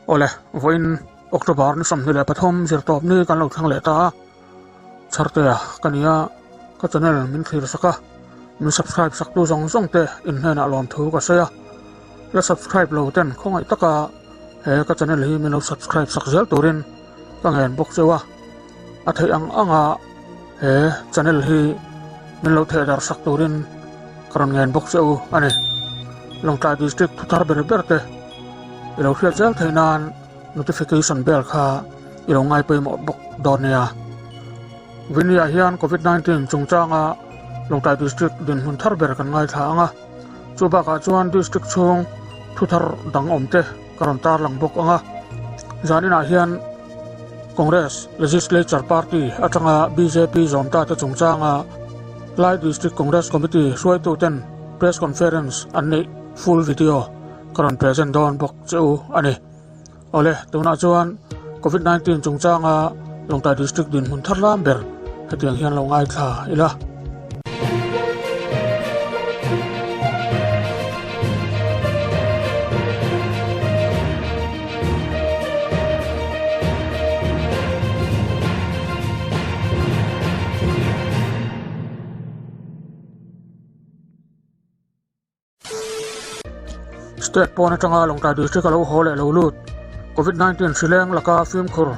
Awle, vawiin October ni 23 zirtawp ni kan lo thleng leh ta a, Chhartea ka ni a, ka channel min thlir sak a, min subscribe sak tu zawng zawng te in hnenah lawmthu ka sawi a, la subscribe lo ten khawngaih taka he ka channel hi min lo subscribe sak zel turin ka ngen bawk cheu a, a theih ang anga he channel hi min lo theh dar sak turin ka rawn ngen bawk cheu a ni. Lawngtlai District thuthar ber ber te i lo hriat zel theih nan notification bell kha i lo ngai pawimawh bawk dawn nia. Vini ah hian Covid 19 chungchanga Lawngtlai District dinhmun thar ber kan ngaithla ang a, chu bakah chuan District chhung thuthar dang awm te ka rawn tarlang bawk ang a. Zaninah hian Congress Legislature Party atanga bjp zawm ta te chungchanga Lai District Congress Committee hruaituten Press Conference an neih full video ka rawn present dawn bawk che u a ni. Awle, tunah chuan Covid 19 chungchanga Lawngtlai District dinhmun thar lam ber hetiang hian lo ngaithla ila. State pawn atanga Lawngtlai District a lo haw leh lo lut. Covid 19 hri leng laka fimkhur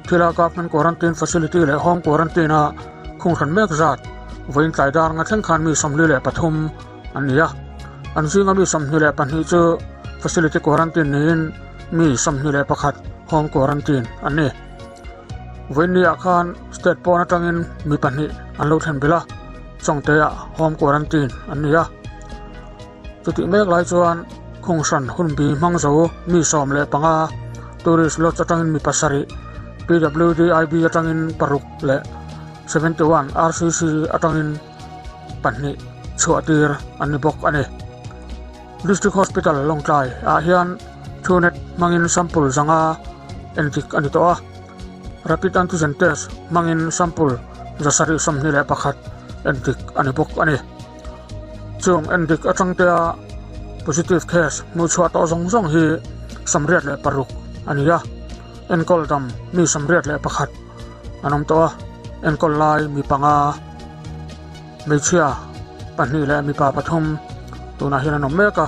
thila Government Quarantine Facility leh Home Quarantine a khung hran mek zat vawiin tlai dar nga thleng khan mi 43 an ni a. An zinga mi 22 chu Facility Quarantine niin mi 21 Home Quarantine an ni. Vawiin ni ah khan State pawn atangin mi pahnih an lo thlen belh a, Chawngte ah Home Quarantine an ni a. Chutih mek lai chuan khung hran hunbi hmang zo mi 15, Tourist Lodge atangin mi pasarih, PWDIB atangin paruk leh 71 RCC atangin pahnih chhuah tir an ni bawk a ni. District Hospital Lawngtlai ah hian Truenet hmangin sample zanga endik a ni tawh a, Rapid Antigen Test hmangin sample 721 endik a ni bawk a ni. Chung endik atang tea positive case hmuh chhuah tawh zawng zawng hi 86 a ni a, enkawl dam mi 81 an awm tawh a, enkawl lai mi panga, hmeichhia pahnih leh mipa pathum tunah hian an awm mek a,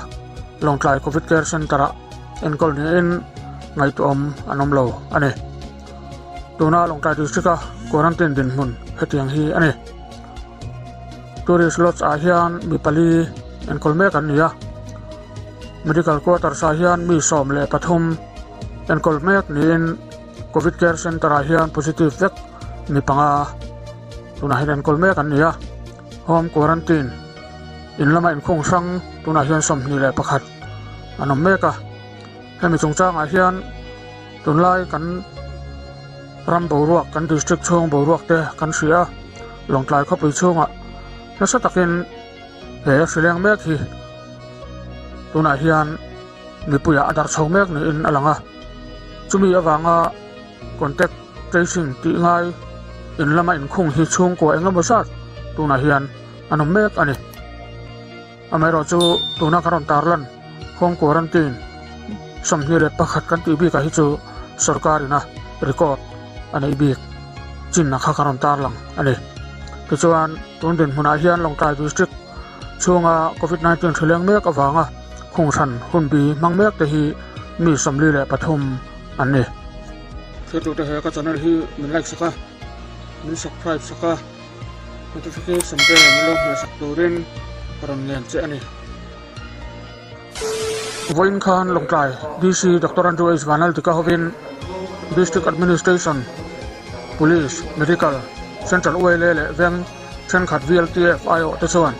Lawngtlai Covid Care Centre ah enkawl niin ngaihtuahawm an awm lo a ni. Tuna Lawngtlai District a quarantine dinhmun hetiang hi a ni. Tourist Lodge ah hian mi pali enkawl mek an ni a, Medical Quarters ah hian mi 13 enkawl mek niin Covid Care Centre ah hian positive vek mi panga tunah hian enkawl mek an ni a, Home Quarantine in lama inkhung hrang tunah hian 21 an awm mek a, hemi chungchangah hian tunlai kan ram boruak kan district chhung boruak te kan hria a, Lawngtlai khawpui chhungah nasa takin he hrileng mek hi tunah hian mipuiah a darh chho mek niin a lang a, chumi avanga contact tracing tih ngai in lama inkhung hi chhungkua eng emaw zat tunah hian an awm mek a ni. Amaherawh chu tuna kan rawn tarlan home quarantine 21 kan tih bikah hi chu sorkar ina record a neih bik chinna kha kan rawn tarlang a ni. Tichuan tun dinhmunah hian Lawngtlai District chhunga Covid 19 hri leng mek avanga khung hran hunbi hmang mek te hi mi 43 an ni. Thiltute he ka channel hi min like sak a, min subscribe sak a, notification bell min lo hmeh sak turin ka rawn ngen che a ni. Vawiin khan Lawngtlai DC Doctor Andrew H Vanlaltika hovin District Administration, Police, Medical, Central ULA leh veng thenkhat VLTF aiawh te chuan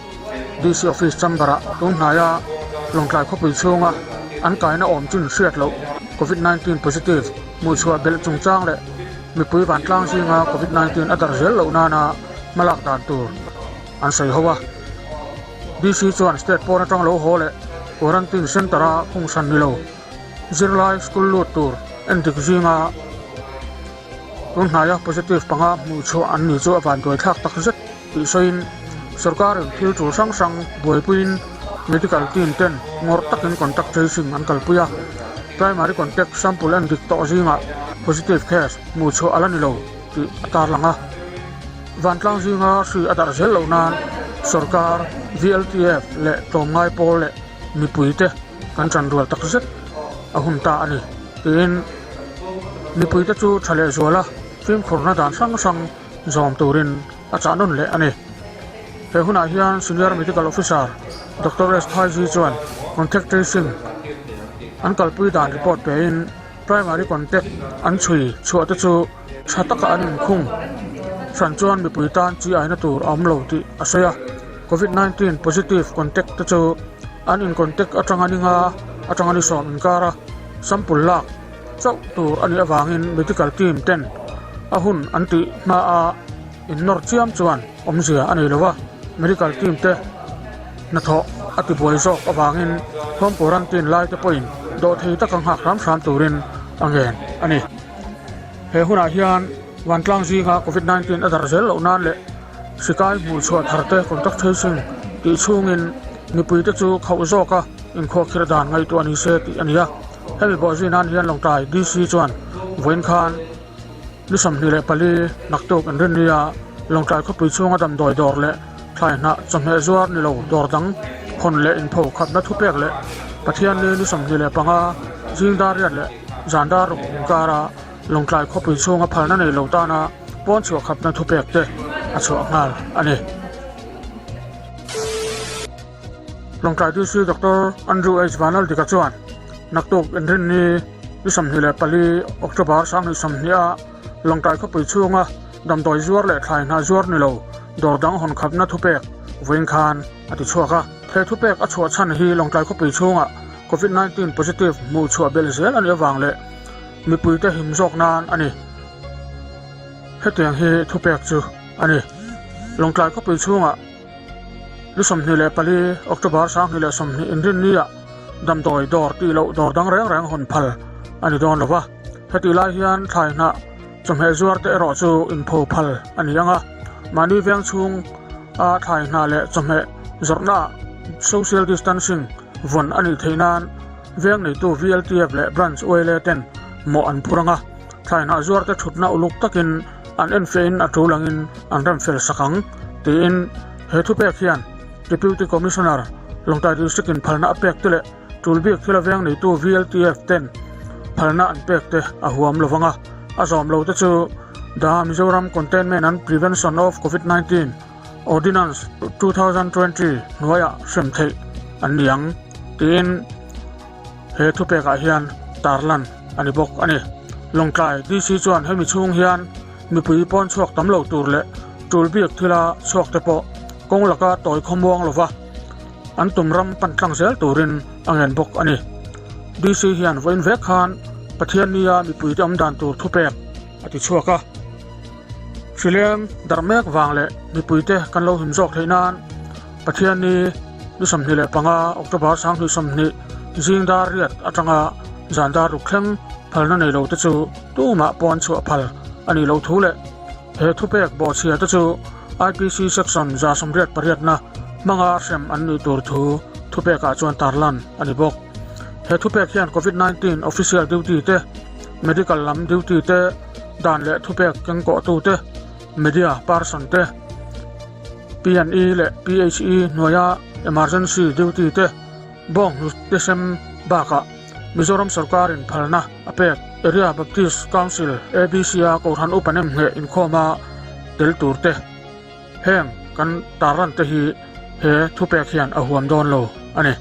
DC Office chamber ah tun hnaia Lawngtlai khawpui chhunga an kaina awm chin hriat loh Covid 19 positive hmuhchhuah belh chungchang leh mipui vantlang zinga Covid 19 a darh zel loh nana hmalak dan tur an sawi ho a. DC chuan state pawn atang lo haw leh quarantine centre a khung hran ni lo zirlai school lut tur endik zinga tun hnaia positive panga hmuh chhuah an ni chu a vanduai thlak tak zet tih sawiin sorkarin thil tul hrang hrang buaipuiin medical team ten ngawrh takin contact tracing an kalpui a. Primary contact sample en dik tawh zingah positive case hmuh chhuah a la ni lo tih a tarlang a. Vantlang zinga hri a darh zel loh nan sorkar, VLTF leh tlawmngai pawl leh mipuite kan tanrual tak zet a hun ta a ni tiin mipuite chu tha leh zuala fimkhurna dan hrang hrang zawm turin a chah nawn leh a ni. He hunah hian Senior Medical Officer Doctor S Phaiji chuan contact tracing an kalpui dan report pein primary contact an chhui chhuah te chu tha taka an inkhung hran chuan mipui tan chi aina tur a awm lo tih a sawi a. Covid 19 positive contact te chu an in contact atanga ni nga atanga ni sawm inkara sample lak chauh tur a nih avangin medical team ten a hun an tih hmaa Innawr chiam chuan awmzia a nei lo a, medical team te hnathawh a tibuai zawk avangin home quarantine lai te pawhin dawhthei taka nghak hram hram turin a ngen a ni. He hunah hian vantlang zinga Covid 19 a darh zel loh nan leh hri kai hmuh chhuah thar te contact tracing tih chhungin mipui te chu khauh zawka inkhuahkhirh dan ngaihtuah ni se tih a ni a. Hemi bawhzui nan hian Lawngtlai DC chuan vawiin khan Ni 24 naktuk an rin nia Lawngtlai khawpui chhunga damdawi dawr leh thlai hnah chawhmeh zuar ni lo dawr dang hawn leh inpho khatna thupek leh Pathianni ni 25 zing dar riat leh zan dar ruk inkara Lawngtlai khawpui chhunga phalna nei lo tana pawn chhuah khatna thupek te a chhuah nghal a ni. Lawngtlai DC Doctor Andrew H Vanaldika chuan naktuk inrinni ni 24 October 2020 a Lawngtlai khawpui chhunga damdawi zuar leh thlai hnah zuar ni lo dawr dang hawn khatna thupek vawiin khan a ti chhuak a. He thupek a chhuah chhan hi Lawngtlai khawpui chhunga Covid 19 positive hmuh chhuah belh zel a nih avang leh mipuite him zawk nan a ni. Hetiang hi thupek chu a ni. Lawngtlai khawpui chhunga Ni 24 October 2020 inrinnia damdawi dawr tih loh dawr dang reng reng hawn phal a ni dawn lo va. Hetih lai hian thlai hnah chawhmeh zuar te erawh chu inpho phal a ni ang a. Mahni veng chhung a thlai hnah leh chawhmeh zawrhna ah social distancing vawn a nih theih nan veng neitu VLTF leh Branch YLA ten mawh an phur ang a. Thlai hnah zuar te thutna uluk takin an enfiahin a tul angin an remfel sak ang, tiin he thupek hian Deputy Commissioner Lawngtlai District in phalna a pek te leh tul bik thil a veng neitu VLTF ten phalna an pek te a huam lo vang a, a zawm lo te chu The Mizoram Containment and Prevention of Covid 19 Ordinance 2020 hnuaiah hrem theih an ni ang, tiin He thupekah hian tarlan a ni bawk a ni. Lawngtlai DC chuan hemi chhung hian mipui pawn chhuak tam lo tur leh tul bik thila chhuak te pawh kawng laka tawi khawmuang lova an tum ram pan tlang zel turin a ngen bawk a ni. DC hian vawiin vek khan Pathiannia mipuite awm dan tur thupek a ti chhuak a. Hrileng darh mek vang leh mipuite kan lo him zawk theih nan Pathianni ni 25 October 2020 zing dar riat atanga zan dar ruk thleng phalna nei lo te chu tumah pawn chhuah phal a nih loh thu leh he thupek bawhchhia te chu IPC section 188 na hmanga hrem an nih tur thu thupekah chuan tarlan a ni bawk. He thupek hian Covid 19 official duty te, medical lam duty te, Dan leh thupek kengkawhtute, media person te, PNE leh PHE hnuaia emergency duty te, bawng hnute sem bakah Mizoram sorkarin phalna a pek. Area Baptist Council, ABC, a Kohhran Upa Nemngheh inkhawma tel tur te, heng kan tarlan te hi he thupek hian a huam dawn lo a ni.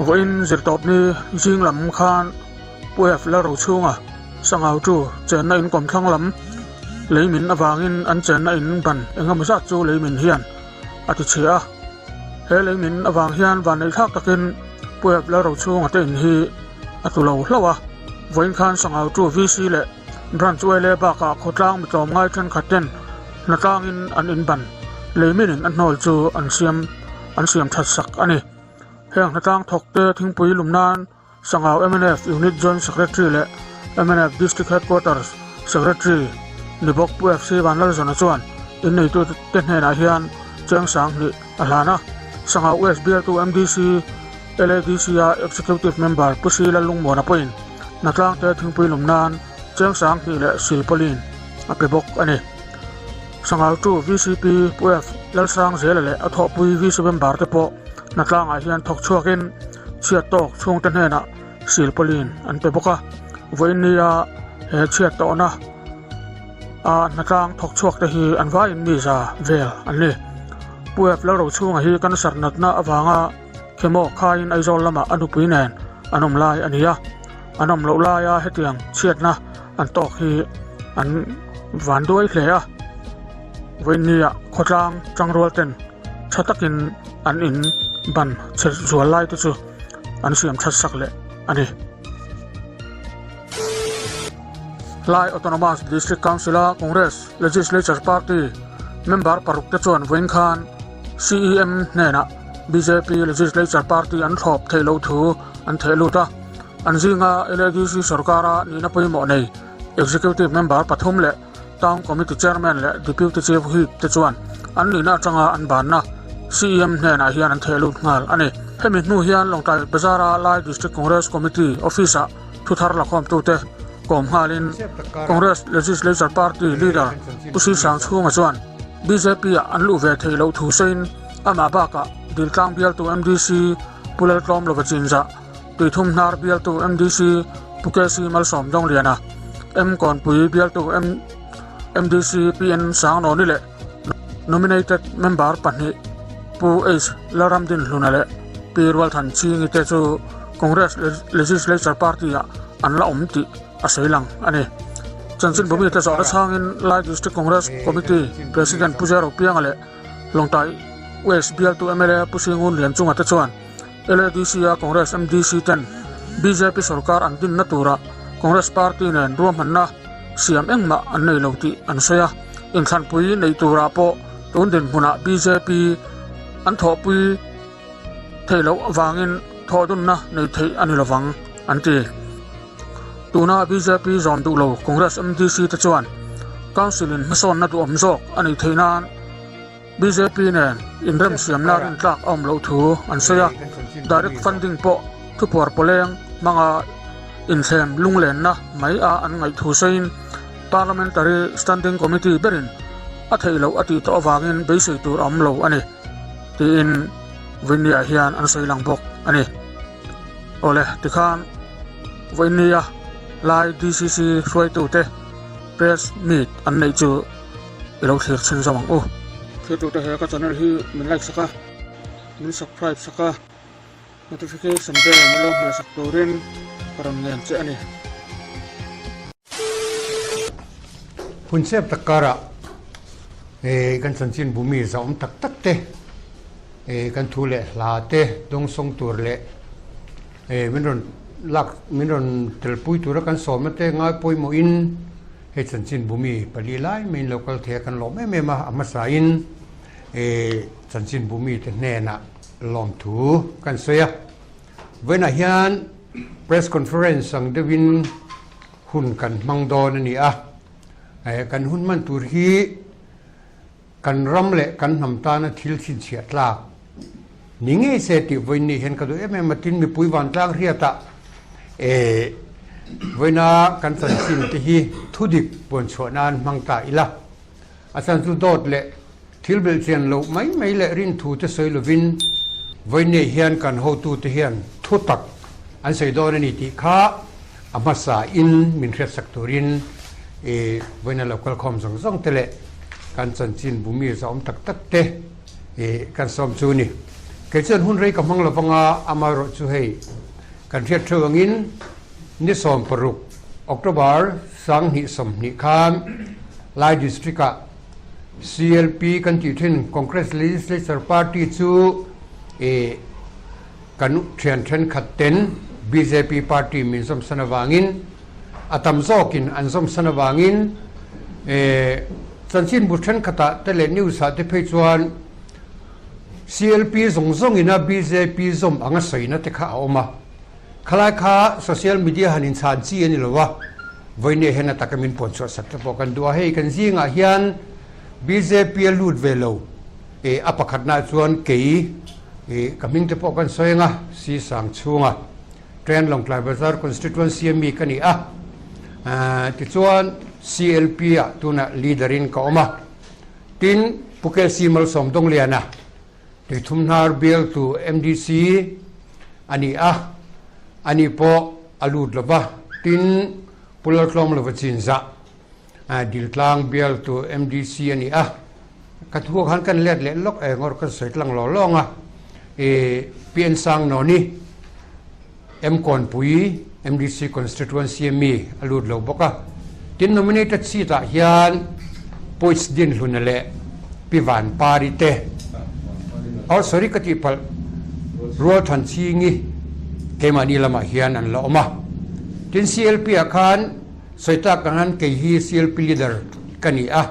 Vawiin zirtawpni zing lam khan Pu F Lalrochhunga Sangau chu chenna in kawmthlang lam leimin avangin an chenna in ban engemaw zat chu leimin hian a ti chhia a. He leimin avang hian vanneih thlak takin Pu Ep Lalrochhunga te in hi a tlu lo hlauh a, vawiin khan Sangau chu VC leh Branch YLA bakah khawtlang mi tlawmngai thenkhat ten hnatlangin an inban leiminin a hnawl chu an siam an siam that sak a ni. Heng hnatlang thawkte thingpui lum nan Sangau mnf Unit Joint Secretary leh mnf District Headquarters Secretary ni bawk Pu FC Vanlalzawna chuan inneitute hnenah hian cheng 2000 a hlan a. Sangau West bialtu MDC LADC-a Executive Member Pu Si Lallungmuana pawhin hnatlangte thingpui lum nan cheng 2000 leh silpawlin a pe bawk a ni. Sangautu VCP Pu F Lalsangzela leh a thawhpui VC member te pawh hnatlangah hian thawk chhuakin chhiat tawk chhungte hnenah silpawlin an pe bawk a. Vawiin nia he chhiat tawhna a hnatlang thawk chhuak te hi an vaiin mi za vel an ni. Pu F Lalrochhunga hi cancer natna avanga chemo khaiin Aizawl lamah a nupui nen an awm lai a ni a. An awm loh laia hetiang chhiatna an tawk hi an van duai hle a. Vawiinnia khawtlang tangrual ten tha takin an in ban chhe zual lai te chu an siam that sak leh a ni. Lai Autonomous District Council-a Congress Legislature Party member paruk te chuan vawiin khan CEM hnenah bjp Legislature Party an thlawp theih loh thu an theh lut a. An zinga LADC sorkara nihna pawimawh nei Executive Member pathum leh Town Committee Chairman leh Deputy Chief Whip te chuan an nihna atanga an banna CEM hnenah hian an theh lut nghal a ni. Hemi hnu hian Lawngtlai Bazara Lai District Congress Committee Office-ah thuthar lakhawmtute kawm nghalin Congress Legislature Party Leader Pu Sri Sangchhunga chuan BJP-ah an luh ve theih loh thu sawiin amah bakah Diltlang bialtu MDC Pu Laltlawm Lova Chinzah Tuithum hnar bialtu MDC Pu KC Malsawm Dawngliana, M Kawnpui bialtu MDC PN Sangnawni leh Nominated Member pahnih Pu H Lalramdin Hluna leh Pi Rualthan Chingi te chu Congress Legislature Party-ah an la awm tih a sawi lang a ni. Chanchinbumi te zawhna chhangin Lai District Congress Committee President Pu Zero Pianga leh Lawngtlai West bialtu mla Pu Singun Lianchunga te chuan LADC-a Congress MDC ten bjp sorkar an dinna tura Congress party nen ruahmanna siam engmah an nei lo tih an sawi a. Inthlanpui neih turah pawh tun dinhmunah bjp an thawhpui theih loh avangin thawhdunna nei theih a ni lovang an ti. Tuna bjp zawm duh lo Congress MDC te chuan Council-in hmasawnna duhawm zawk a nih theih nan, Bjp nen inremsiamna rintlak a awm loh thu an sawi a, direct funding pawh thupuar pawleng hmanga inthlem lunglenna mai a an ngaih thu sawiin Parliamentary Standing Committee berin a theih loh a tih tawh avangin beisei tur a awm lo a ni tiin Vawiinniah hian an sawi lang bawk a ni. Awle, tikhan Vawiinnia lai DCC hruaitute press meet an neih chu I lo thlir chhin zawm ang u. Thirtute he ka channel hi min like sak a, min subscribe sak a, notification bell min lo hmeh sak turin ka rawn ngen che a ni. Hun chep tak karah kan chanchin bumi zahawm tak tak te, kan thu leh hla te dawngsawng tur leh min rawn lak min rawn telpui tura kan sawmna te ngai pawimawhin Hei chanchin bumi pali lai maiin lo kal thei a, kan lawm em em a, a hmasain chanchin bumi te hnenah lawmthu kan sawi a. Vawiinah hian press conference ang deuhin hun kan hmang dawn a ni a, kan hun hman tur hi kan ram leh kan hnam tana thil chhinchhiah tlak ni ngei se tih vawiin ni hian ka duh em em a, tin mipui vantlang hriatah eh vawiina kan chanchin te hi thudik puanchhuah nan hmang ta ila, a chan chu dawt leh thil belhchian loh mai mai leh rinthu te sawi lovin vawiin nei hian kan hotu te hian thu tak an sawi dawn a ni tih kha a hmasa in min hriatsak turin eh vawiina lo kalkhawm zawng zawng te leh Kan chanchin bumi zahawm tak tak te ih kan sawm chu ni. Kei chuan hun rei ka hmang lo vang a, amaherawh chu hei kan hriat theuh angin ni 16 October 2020 khan Lai District ah CLP kan tih thin Congress Legislature Party chu ih kan thian thenkhat ten bjp party min zawmsan avangin A tam zawkin an zawmsan avangin chanchinbu thenkhatah te leh news ah te phei chuan CLP zawng zawngina bjp zawm anga sawina te kha a awm a, khalai kha social media han inchhan chi a ni lo a, vawinia hian a taka min puan chhuah sak te pawh kan duh a, hei kan zingah hian bjp a lut ve lo e, a pakhatnaah chuan kei e ka hming te pawh kan sawi ang a, Si Sang chhunga Train Lawngtlai Bazar Constituency a mi ka ni a, tichuan CLP ah tunah leader in ka awm a. Tin, Pu KC Malsawm Dawngliana, Tuithumhnar bialtu MDC a ni a, ani pawh a lut lo va. Tin, Pu Laltlawm Lova Chinzah, Diltlang bialtu MDC a ni a, ka thu khan kan let leh lawk eng awr kan sawi tlang law lawng a, i PN Sangnawni, M Kawnpui, MDC Constituency a mi a lut lo bawk a. Tin, nominated seat ah hian Poits Dinhluna leh Pi Vanpari te, oh sorry ka tih palh, Rualthan Chingi keimahni lamah hian an la awm a. Tin, CLP ah khan sawi tak ang hian kei hi CLP leader ka ni a.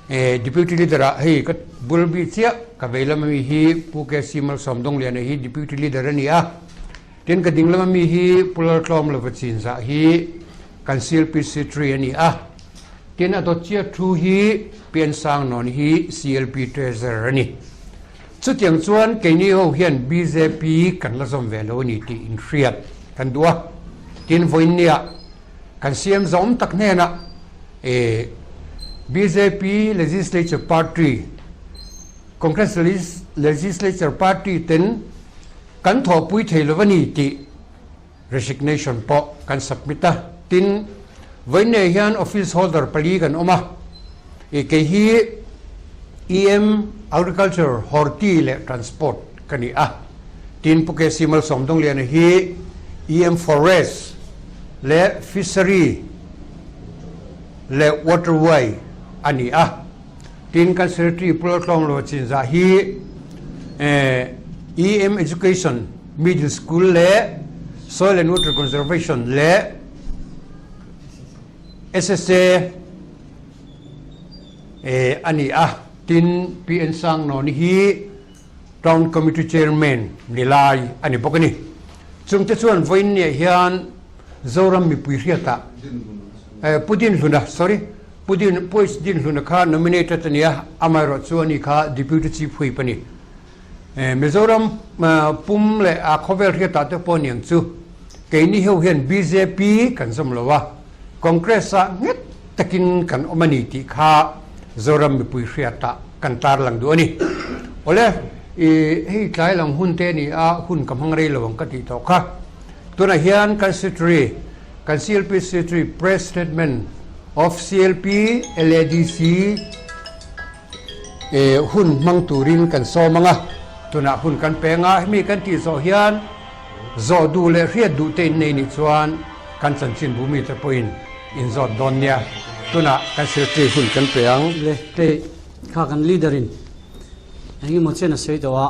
Deputy Leader ah hei ka bul bik chiah ka vei lam ami hi Pu KC Malsawm Dawngliana hi Deputy Leader a ni a, tin ka ding lam ami hi Pu Laltlawm Lova Chinzah hi kan CLP Secretary a ni a, tin a dawt chiah thu hi Piansang Nawn hi CLP Treasurer a ni. Chutiang chuan keini ho hian bjp kan la zawm ve lo a ni tih inhriat kan duh a, tin vawiinniah kan siam zawm tak hnenah bjp Legislature Party, Congress Legislature Party ten kan thawhpui thei lo a ni tih resignation pawh kan submit a. Tin, vawiinne hian office holder pali kan awm a, kei hi EM, Agriculture, Horti leh Transport ka ni a. Tin, Pu KC Malsawmdawngliana hi EM Forest leh Fishery leh Waterway a ni a. Tin, kan Secretary Pu Laltlawnglo Chinzah hi EM Education, Middle School leh Soil and Water Conservation leh SSA a ni a. Tin, PN Sangnawni hi Town Committee Chairman ni lai a ni bawk a ni. Chungte chuan vawiinniah hian Zoram mipui hriatah Pu Dinhluna, sorry, Pu Din, Pu H Dinhluna kha nominated a ni a, amaherawh chu ani kha Deputy Chief Whip a ni. Mizoram pum leh a khawvel hriatah te pawh aniang chu keini ho hian bjp kan zawm lo a, Congress-ah nghet takin kan awm a ni tih kha Zoram mipui hriatah kan tarlang duh a ni. Awle, i hei tlai lang hun te a ni a, hun ka hmang rei lo ang ka tih tawh kha. Tunah hian kan Secretary, kan CLP Secretary Press Statement of CLP LADC hun hmang turin kan sawm ang a, tunah hun kan peng a, hemi kan tih zawh hian zawh duh leh hriat duh te in nei nih chuan kan chanchin bu mite pawhin in zawt dawn nia, tunah kan Secretary hun kan pe ang. Le hei kha kan leader in eng emaw chen a sawi tawh a,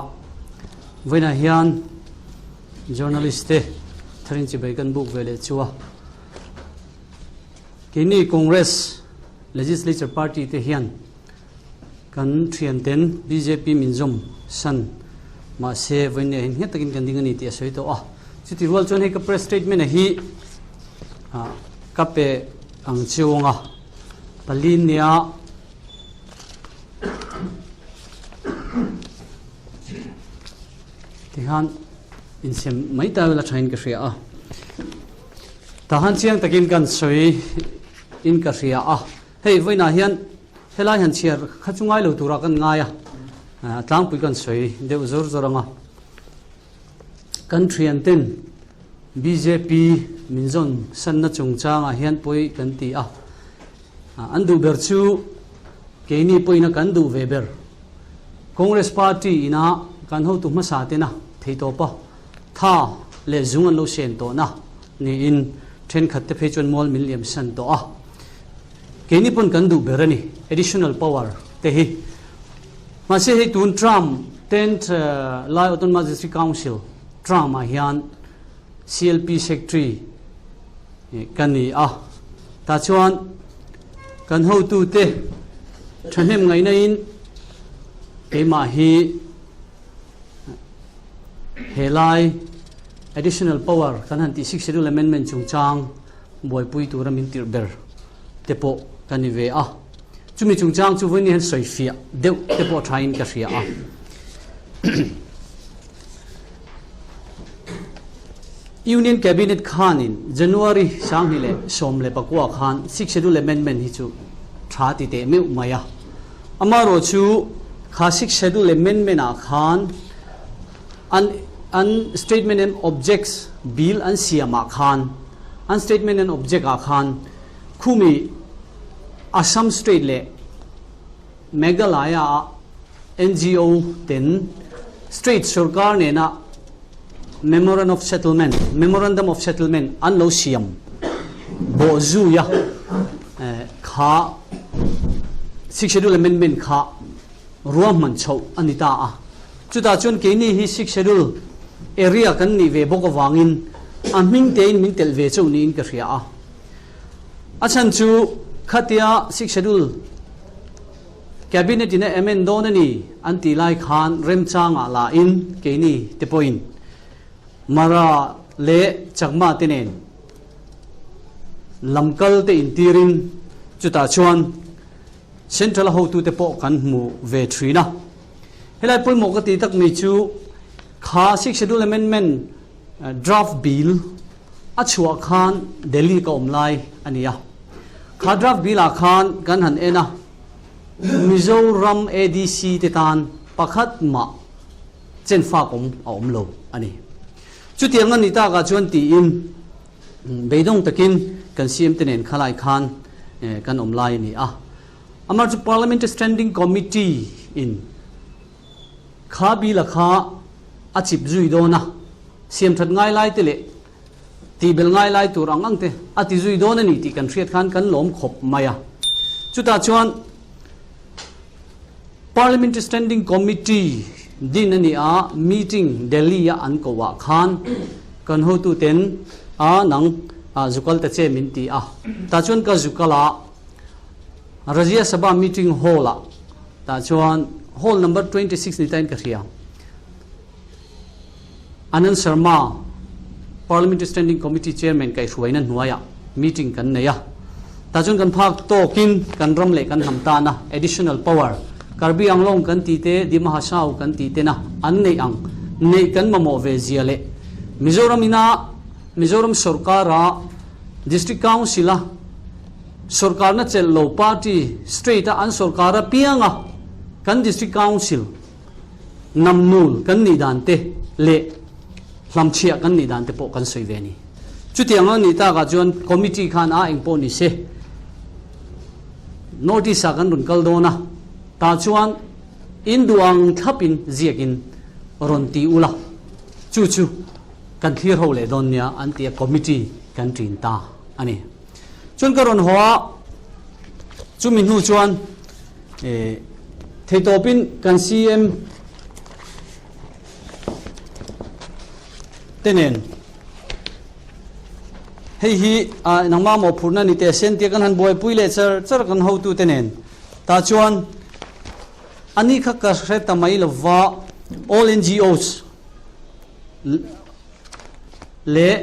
vawiinah hian journalist te tharin chibai kan buk ve leh chu a, keini Congress Legislature Party te hian kan thianten bjp min zawm san mahse vawiinniah hian nghet takin kan ding a ni tih a sawi tawh a. Chuti rual chuan hei ka press statement a hi ka pe ang chiung a, Palinia tikhan insem mai ta ila thain ka hria a. Tahan chiang takin kan sawi in ka hria a. Hei vawiinah hian helai han chhiar kha chu ngai lo turah kan ngai a, tlangpui kan sawi deuh zawr zawr ang a. Kan thianten bjp min zawn sanna chungchangah hian pawi kan ti a, an duh ber chu keini pawhin a kan duh ve ber. Congress party ina kan hotu hmasa tena theitawpa tha leh zung an lo sen tawhna niin thenkhat te phei chuan mual min liam san tawh a. Keini pawn kan duh ber a ni, additional power te hi. Mahse hei tun Trump tenth lai Autonomous District Council Trump ah hian CLP Secretary ka ni a, tah chuan kan hotute thahnem ngaihna in keimah hi. Helai Additional Power kan han tih Sixth Schedule Amendment chungchang buaipui tura min tirh ber te pawh ka ni ve a. Chumi chungchang chu vawiin hian sawi fiah deuh te pawh thain ka hria a. Union Cabinet khanin January 2019 khan Sixth Schedule Amendment hi chu tha ti teh meuh mai a. Amaherawhchu kha Sixth Schedule Amendment ah khan an an Statement and Objects Bill an siam ah khan an Statement and Object ah khan khumi Assam State leh Meghalaya ah NGO ten State sorkar nena Memorandum of Settlement, Memorandum of Settlement, an lo siam bawh zui a, kha Sixth Schedule Amendment kha ruahman chhoh a ni ta a. Chutah chuan keini hi Sixth Schedule area kan nih ve bawk avangin a hming tein min telh ve chauh niin ka hria a. A chhan chu khatia Sixth Schedule Cabinet in a amend dawn a ni an tih lai khan remchangah la in keini te pawhin Mara leh Chakma te nen lamkal te intirin chutah chuan Central a hotute pawh kan hmu ve thin a. Helai pawimawh ka tih tak mai chu kha Sixth Schedule Amendment Draft Bill a chhuah khan Delhi ka awm lai a ni a. Kha Draft Bill ah khan kan han en a. Mizoram ADC te tan pakhat mah chenfak awm a awm lo a ni. Chutiang a nih takah chuan tiin beidawng takin kan CM te nen khalai khan kan awm lai a ni a. Amah chu Parliamentary Standing Committee in kha bill a kha a chip zui dawn a, siamthat ngai lai te leh Tih belh ngai lai tur ang ang te a ti zui dawn a ni tih kan hriat khan kan lawm khawp mai a. Chutah chuan Parliamentary Standing Committee din a ni a, meeting Delhi a an koh ah khan kan hotu ten a nang zukal ta che min ti a. Tah chuan ka zukal a, Rajya Sabha meeting hall ah tah chuan hall number 26 ni tain ka hria. Anand Sharma, Parliamentary Standing Committee Chairman kaihhruaina hnuaiah meeting kan nei a. Tah chuan kan phak tawkin kan ram leh kan hnam tana additional power, Karbi Anglong kan tih te, Dima Hasao kan tih tena an neih ang neih kan mamawh ve zia leh Mizoram ina Mizoram sorkara District Council-a sorkarna chelh lo party state-a an sorkar apianga kan District Council Namnul kan nih dan te leh hlamchhiah kan nih dan te pawh kan sawi ve a ni. Chutiang a nih takah chuan committee khan a eng pawh ni se notice ah kan rawn kal dawn a, tah chuan in duh ang thlapin ziakin rawn ti ula, chu chu kan thlir ho leh dawn nia an ti a, committee kan ṭin ta a ni. Chuan ka rawn haw a, chumi hnu chuan Theitawpin kan CM te nen hei hi nangmah mawhphurhna ni teh sen tia kan han buaipui leh char char kan hotu te nen tah chuan ani kha ka hre ta mai lova all NGOs leh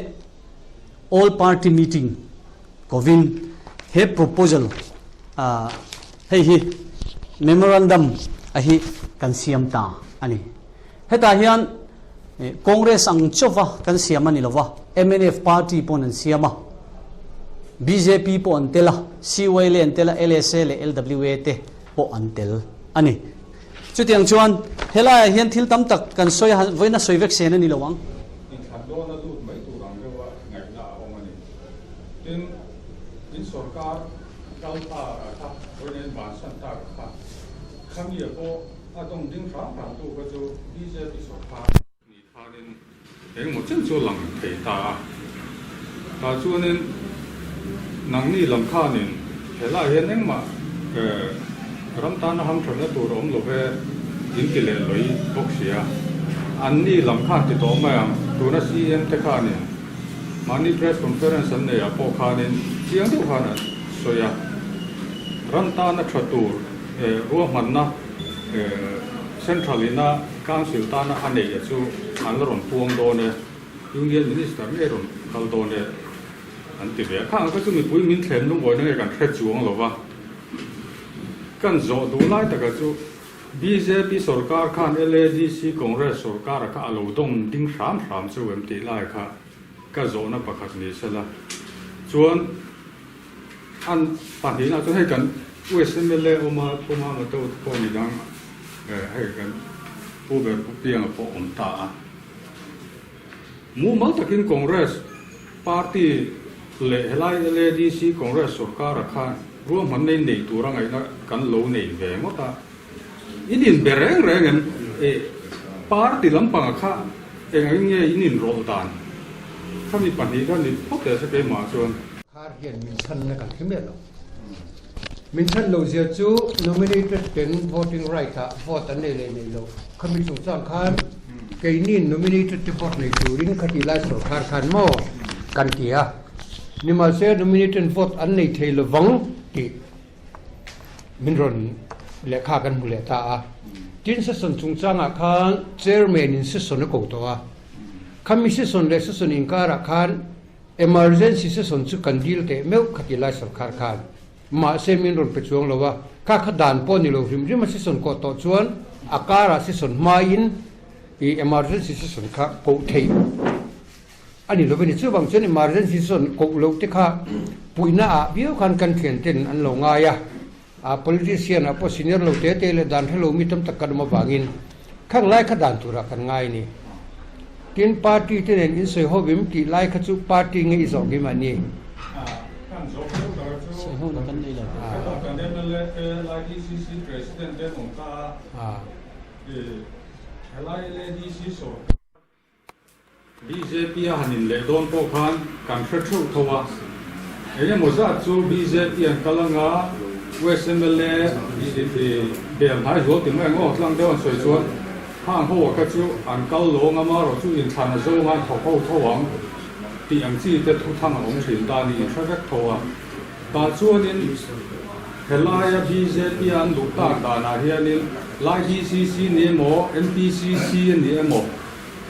all party meeting Kovin he proposal hei hi memorandum a hi kan siam ta a ni. Hetah hian Congress ang chauva kan siam a ni lova, mnf party pawn an siam a, bjp pawh an tel a, CYLA an tel a, LSA leh LWA te pawh an tel a ni. Chutiang chuan helaiah hian thil tam tak kan sawi a, vawiin a sawi vek sen a ni lo ang. Inthlan dawna lut mai tur ang deuha ngaihna a awm a ni. Tin, in sorkar kal ta kha, vawiin bansan ta kha, khami pawh a dawng ding hram hram tu kha chu bjp sorkar ni khanin engemaw chen chu a lang thei ta a. Tah chuanin nangni lam khanin helaiah hian engmah ram tana hamthatna tur a awm lo ve in ti leh lawih bawk si a. Anni lam khan ti tawh mai ang, tuna CM te khanin Mahni press conference an neih ah pawh khanin chiang deuh khan an sawi a, ram tana tha tur ruahmanna Central ina Council tana a neih a chu an la rawn puang dawn e, Union Minister ngei rawn kal dawn e an ti ve a. Khang kha chu mipui min thlem lungawina nge kan hre chuang lo va, kan zawh duh lai taka chu bjp sorkar khan LADC Congress sorkara kha a lo dawng ding hram hram chu em tih lai kha ka zawhna pakhat ni sela chuan An pahnihna chuan hei kan West mla awma thuma Mateo te pawh midang hei kan Pu ber Pu Pianga pawh awm ta a. Mumal takin Congress party leh helai LADC Congress sorkara khan ruahmanna in nei tura ngaihna kan lo nei ve ngawt a. In inbe reng reng em? Party lampanga kha engangin nge in inrawlh dan? Khami pahnih kha ni phawt teh se keimah chuan. Khar hian min chhanna kan hre miah lo. Min chhan lo zia chu nominated ten voting right ah vote an nei leh nei lo. Khami chungchang khan keini nominated te vote nei turin khati lai sorkar khan maw kan ti a. Nimahse nominated vote an nei thei lovang tih min rawn lehkha kan hmu leh ta a. Tin session chungchangah khan chairman in session a ko tawh a. Khami session leh session inkarah khan Emergency session chu kan dil teh meuh khati lai sorkar khan mahse min rawn pe chuang lo a, kha kha dan pawh ni lo hrim hrim a session kawh tawh chuan a karah session hmain ih emergency session kha koh theih a ni lo a ni. Chuvang chuan emergency session koh loh te kha puihna ah viau khan kan thian ten an lo ngai a, a politician ah pawh senior lo te te leh dan hrelo mi tam tak kan awm avangin khang lai kha dan turah kan ngai a ni. Tin party te nen in sawi ho vim tih lai kha chu party nge i zawh kim a ni. Kan zawh deuh tak chu Sawi ho na kan nei lo. Kan mla te lai DCC president te an awm ta a, helai LADC sawrkar Bjp a han inleh dawn pawh khan kan hre theuh tho a, eng emaw zat chu bjp an kal anga West mla bel hnai zual ti mai ang aw, tlang deuh an sawi chuan hang ho a kha chu an kal lo ang amarawh chu inthlan a zawng a an thawk ho tho ang tih ang chi te thu thang a awm thin ta niin hre vek tho a. Tah chuanin helaia bjp a an duh tak danah hianin Lai DCC ni emaw MPCC a ni emaw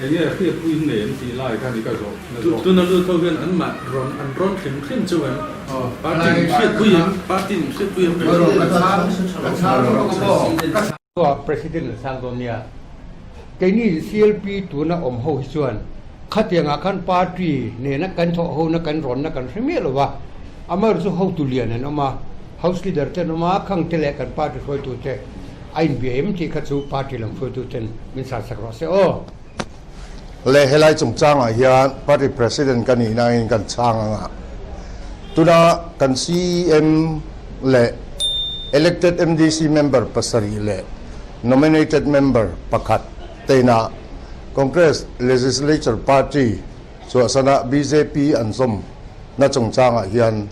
Enge hriatpui in nei an tih lai kha ni ka zawh na zawk. Tuna lut ho hian an mah rawn an rawn hrim hrim chauh em? Party in hriatpui em? Party in hriatpui em? President an sang dawn nia. Keini CLP tuna awm ho hi chuan khatiangah khan party nena kan thawh hona kan rawnna kan hre miah lo va, amaherawhchu hotu lian an awm a, house leader te an awm a, khang te leh kan party hruaitute A inbia em tih kha chu party lam hruaituten min sansak rawh se aw. Le helai chungchangah hian party president ka nih nain kan chhang ang a, tuna kan CEM leh elected MDC member pasarih leh nominated member pakhat teina Congress Legislature Party chhuahsana bjp an zawm na chungchangah hian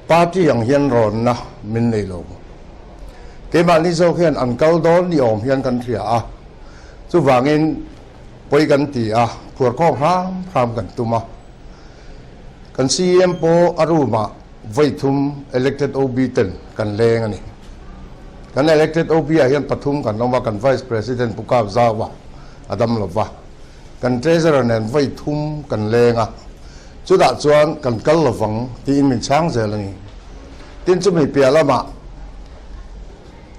party ang hian rawnna min nei lo. Keimahni zawk hian an kal dawn ni awm hian kan hria a, chuvangin pawi kan ti a, phuarkhawm hram hram kan tum a. Kan CEM pawh a room ah vawi thum elected OB ten kan leng a ni. Kan elected OB ah hian pathum kan awm a, kan Vice President Pu Kap Zau a, a dam lo va. Kan Treasurer nen vawi thum kan leng a, chutah chuan kan kal lovang tiin min chhang zel a ni. Tin chumi piah lamah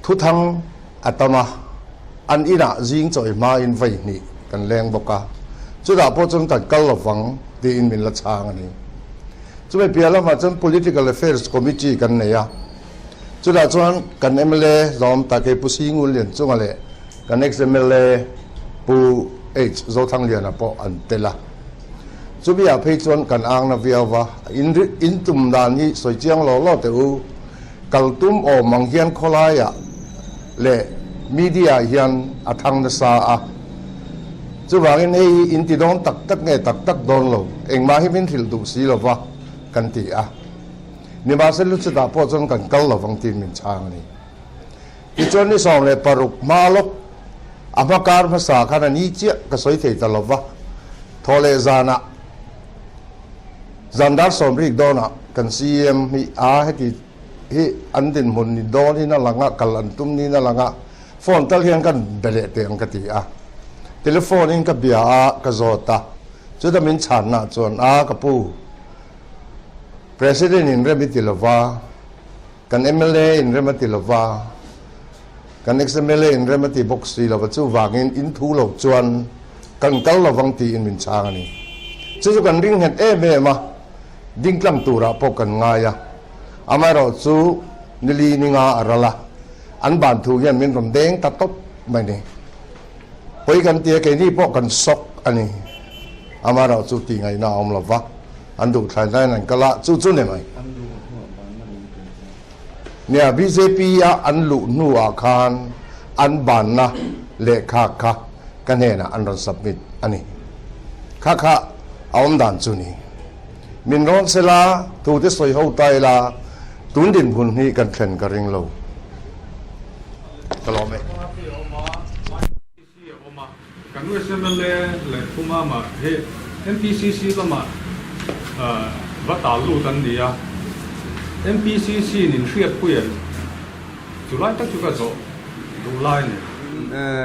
thuthang a tam a, an inah zing chawi hmain vawi hnih kan leng bawk a, chutah pawh chuan kan kal lovang tiin min la chhang a ni. Chumi piah lamah chuan Political Affairs Committee kan nei a, chutah chuan kan mla zawm Takei Pu Singun Lianchunga leh kan ex-mla Pu H Zothangliana pawh an tel a. Chumi ah phei chuan kan ang na viau va, in in tum dan hi sawi chiang law law teh u, kal tum awm ang hian khawlai ah leh media ah hian a thang nasa a, chuvangin hei hi in ti dawn tak tak nge tak tak dawn lo, engmah hi min hrilh duh si lo va kan ti a, nimahse lu chutah pawh chuan kan kal lovang tiin min chhang a ni. Tichuan ni 16 hma lawk a hma kar hmasa khan a ni chiah ka sawi thei ta lo va, thaw leh zanah zan dar sawm rik dawnah kan CEM hi a heti hi an dinhmun ni dawnin a lang a, kal an tum niin a lang a, phone tal hian kan be leh teh ang ka ti a. Telephone in ka bia a, ka zawt a. Chuta min chhanna chuan, A ka pu, President in rem i ti lova, kan mla in rem a ti lova, kan ex-mla in rem a ti bawk si lova, chuvangin in thu lo chuan kan kal lovang tiin min chhang a ni. Chu chu kan ring nghet em em a, ding tlang turah pawh kan ngai a. Amaherawhchu nili ninga a ral a, an ban thu hian min rawn deng ta tawp mai ni. Pawi kan ti a, keini pawh kan sawk a ni. Amaherawhchu tih ngaihna a awm lo va, an duh thlai hlaiin an kal a, chu chu ni mai. Nia, bjp a an luh hnuah khan an banna lehkha kha ka hnenah an rawn submit a ni. Kha kha a awm dan chu ni. Min rawn sela, tute sawi ho ta ila, tun dinhmun hi kan thlen ka ring lo. Ka lawm e. Party a awm a, YPC a awm a, kan USMLA leh Thumama hi MPCC lamah va tal lut an ni a, MPCC in inhriatpui em? Chu lai tak chu ka zawh duh lai a ni.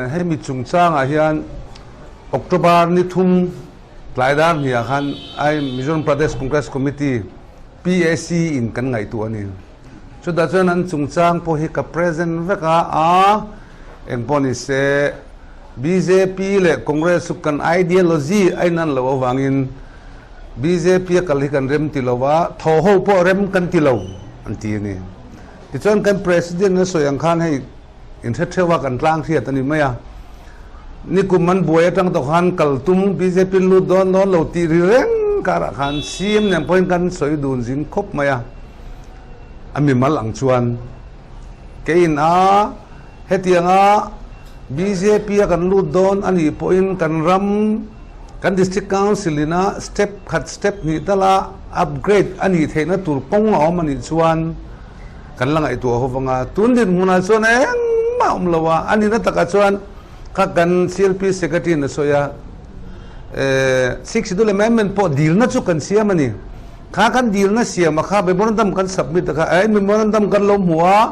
Hemi chungchangah hian October ni thum tlai dar hniah khan Mizoram Pradesh Congress Committee, PAC, in kan ngaihtuah a ni. Chutah chuan an chungchang pawh hi ka present vek a, a engpawh ni se bjp leh Congress chu kan ideology a inan loh avangin bjp a kal hi kan rem ti lo a, thaw ho pawh rem kan ti lo an ti a ni. Tichuan kan President a sawi ang khan hei inhre theuh a kan tlang hriat a ni mai a, nikum an buai atang tawh khan kal tum bjp lut dawn dawn lo tih ri reng karah khan CM nen pawhin kan sawi dun zing khawp mai a. A mimal ang chuan keiin a hetianga bjp a kan lut dawn a nih pawhin kan ram kan District Council ina step khat step hnih tala upgrade a nih theihna tur kawng a awm a nih chuan kan la ngaihtuah ho vang a. Tun dinhmunah chuan engmah a awm lo a, a nihna takah chuan kha kan CLP Secretary in a sawi a, Sixth Schedule Amendment pawh dilna chu kan siam a ni. Kha kan dilna siam a kha memorandum kan submit a kha eh memorandum kan lo hmu a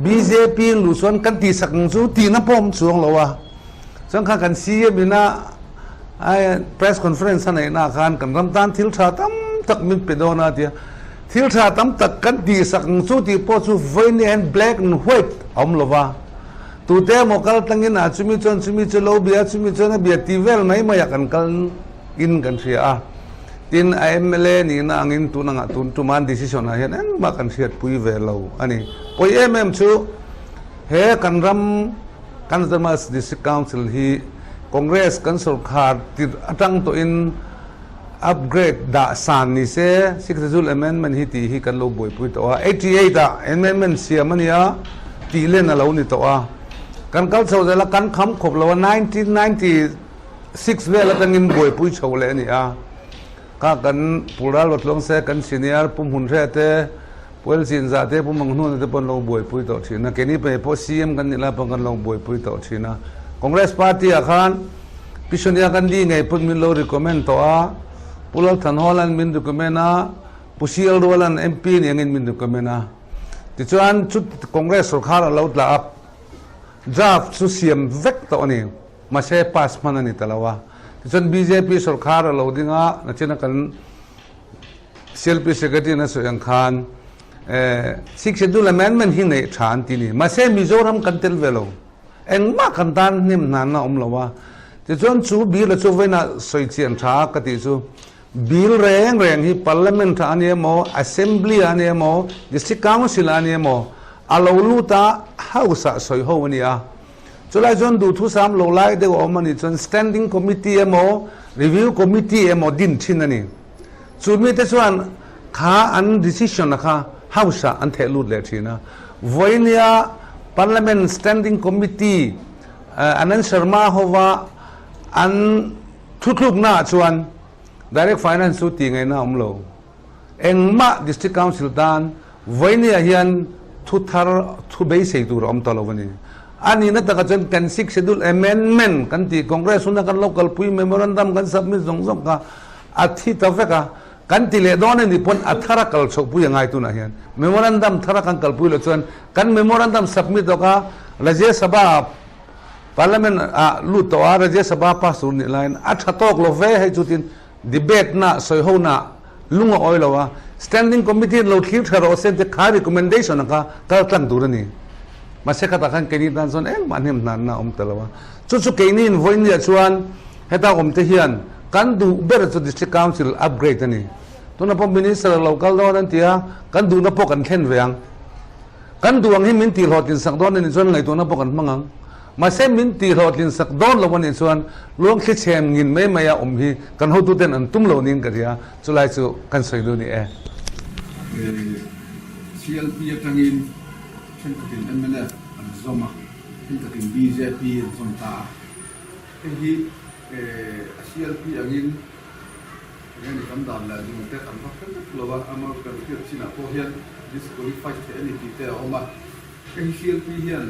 bjp in luh chuan kan tihsak ang chu tihna pawh awm chuang lo a chuan kha kan CM ina ai press conference a neihna ah khan kan ram tan thil tha tam tak min pe dawn a tia thil tha tam tak kan tihsak ang chu tih pawh chu vawiin hian black and white a awm lo va tute emaw kal tlangin ah chumi chuan chumi chu lo bia chumi chuan a bia tih vel mai mai ah kan kal in kan hria a. Tin, a mla nihna angin tun angah tun tuman decision ah hian engmah kan hriatpui ve lo a ni. Pawi em em chu he kan ram kan Autonomous District Council hi Congress kan sorkar tirh atang tawhin upgrade dah san ni se Sixth Schedule Amendment hi tih hi kan lo buaipui tawh a. 88 ah amendment siam a nia tih len a lo ni tawh a. Kan kal chho zel a kan kham khawp lo a 1990 6 vel atangin buaipui chho leh a ni a, kha kan Pulral Vatluang se kan senior Pu Hmunhre te, Pu Elchinza te, Pu Manghnuna te pawh an lo buaipui tawh thin a, keini pahnih pawh CM kan nih lai pawh kan lo buaipui tawh thin a. Congress party ah khan Pi Sonia Gandhi ngei pawn min lo recommend tawh a, Pu Lalthanhawla'n min recommend a, Pu CL Ruala'n MP ni angin min recommend a. Tichuan chu Congress sorkar a lo tla a, draft chu siam vek tawh a ni. Mahse pass hman a ni ta lo a. Tichuan bjp sorkar a lo ding a, nachina kan CLP Secretary in a sawi ang khan Sixth Schedule Amendment hi neih tha an ti ni. Mahse Mizoram kan tel ve lo. Engmah kan tan hnem hnan a awm lo a. Tichuan chu bill a chu vawiinah sawi chian tha a ka tih chu bill reng reng hi Parliament ah a ni emaw, Assembly ah a ni emaw, District Council ah a ni emaw a lo lut a House ah sawi ho a ni a. Chulai chuan duhthusam lo lai deuh a awm a nih chuan Standing Committee emaw Review Committee emaw din thin a ni. Chu mite chuan kha an decision a kha House ah an theh lut leh thin a. Vawinia Parliament Standing Committee Anand Sharma hova an thuthlukna ah chuan Direct Finance chu tih ngaihna a awm lo. Engmah District Council tan vawinia hian thu thar thu beisei tur a awm ta lo a ni. A nihna takah chuan kan Sixth Schedule Amendment kan tih Congress huna kan lo kalpui memorandum kan submit zawng zawng kha a thi ta vek a, kan ti leh dawn a nih pawn a thar a kal chhohpui a ngai tunah hian memorandum thar a kan kalpui loh chuan kan memorandum submit awk a Rajya Sabha ah. Parliament ah lut tawh a, Rajya Sabha pass tur nih laiin a tha tawk lo ve hei chutin debate na sawi ho na lung a awi lo a, Standing Committee in lo thlir tha rawh se tih kha recommendation a kha kal tlang tur a ni. Mahse khatah khan keini tan chuan engmah hnem hnan na a awm ta lo a. Chu chu keini in vawinia chuan heta awm te hian kan duh ber chu District Council upgrade a ni. Tuna pawh Minister a lo kal dawn an ti a, kan duhna pawh kan thlen ve ang. Kan duh ang hi min tihhlawhtlin sak dawn a nih chuan ngaihtuahna pawh kan hmang ang. Mahse min tihhlawhtlin sak dawn lo a nih chuan luangthli chhem ngin mai mai a awm hi kan hotuten an tum lo niin ka ria, chulai chu kan sawi duh ni e. CLP atangin thenkhatin mnf an zawm a, thenkhatin bjp an zawm ta a. Hei hi a CLP angin Enge ni kan dan leh dun te kan va hre vek lo a, ama kan hriat chinah pawh hian disqualified theih a ni tih te a awm a. Hei hi CLP hian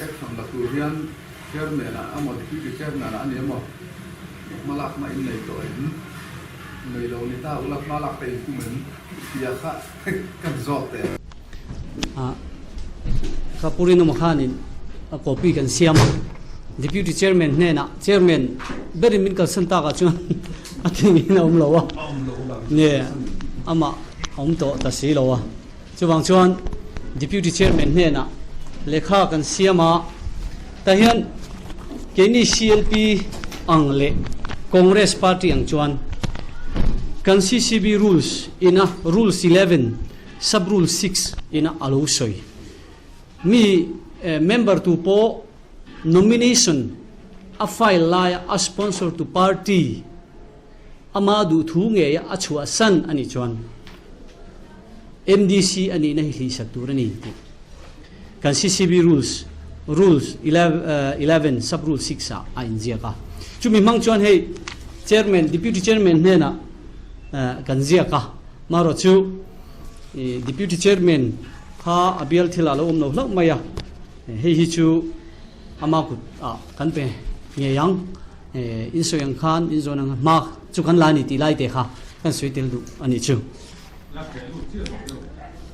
action la tur hian chairman ah emaw deputy chairman ah a ni emaw hmalakna in nei tawh em? Nei lo ni ta ula hmalak te in tum em? Tia kha kan zawt teh. Ka pu Rinawma khanin a copy kan siam a, Deputy Chairman hnenah Chairman berin min kalsan takah chuan a thingin a awm lo a, nge amah a awm tawh ta si lo a. Chuvang chuan Deputy Chairman hnenah lehkha kan siam a, tah hian keini CLP ang leh Congress Party ang chuan kan CCB rules ina Rules 11, Sub-Rule 6 ina a lo sawi. Mi member tu pawh nomination a file laia a sponsor tu party ama duh thu ngeia a chhuah san a nih chuan MDC a nihna hi hlihsak tur a ni tih kan CCB rules, Rules 11 Sub-Rule 6 ah a inziak a. Chumi hmang chuan hei Chairman, Deputy Chairman hnenah kan ziak a. Marawh chu Deputy Chairman kha a bial thil ah lo awm lo hlauh mai a, hei hi chu ama kut ah kan pe ngei ang, in sawi ang khan in zawn ang hma chu kan la ni tih lai te kha kan sawi tel duh a nih chu.